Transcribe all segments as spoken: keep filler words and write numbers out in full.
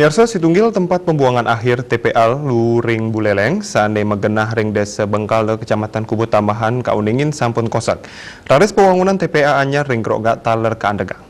Ersa, situnggil tempat pembuangan akhir T P A lu ring Buleleng, sane magenah ring Desa Bengkala, Kecamatan Kubutambahan, kauningin sampun kosek. Raris pawangunan T P A anyar ring Grogak taler kaandegang.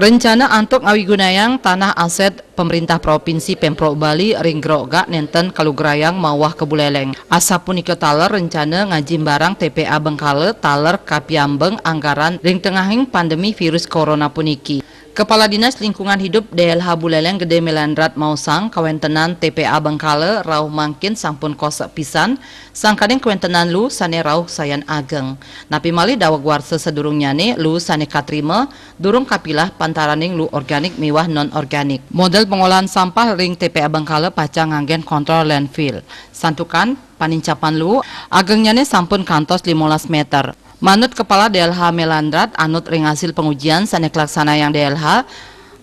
Rencana antuk ngawigunayang tanah aset Pemerintah Provinsi Pemprov Bali ring Grogak nenten kalugrayang mawah ka Buleleng. Asapunika taler rencana ngajimbarang T P A Bengkala taler kapiambeng anggaran ring tengahing pandemi virus corona puniki. Kepala Dinas Lingkungan Hidup D L H Buleleng Gede Melandrat maosang kawentenan T P A Bengkala rauh mangkin sampun kosek pisan, sangkaning kawentenan lu sane rauh sayan ageng. Napi malih daweg warsa sadurungnyane lu sane katrima durung kapilah pantaraning lu organik miwah non-organik. Model pengolahan sampah ring T P A Bengkala pacang nganggen kontrol landfill. Santukan panincapan lu, agengnyane sampun kantos limolas meter. Manut Kepala D L H Melandrat, anut ring hasil pengujian sane kalaksanayang D L H,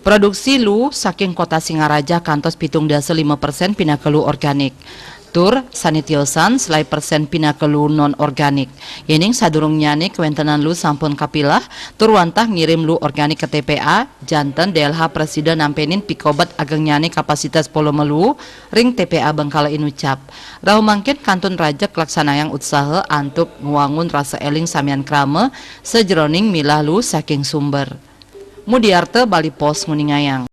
produksi lu saking Kota Singaraja kantos pitung dasa lima persen pinaka lu organik. Tur sane tiosan selae persen pinaka lu non-organik. Yening sadurungnyane kawentenan lu sampun kapilah, tur wantah ngirim lu organik ka T P A, janten D L H prasida nampenin pikobet agengnyane kapasitas polome lu ring T P A Bengkala inucap. Rauh mangkin kantun rajeg laksanayang utsaha antuk ngwangun rasa eling samian krama sajeroning milah lu saking sumber. Mudiarta Bali Post nguningayang.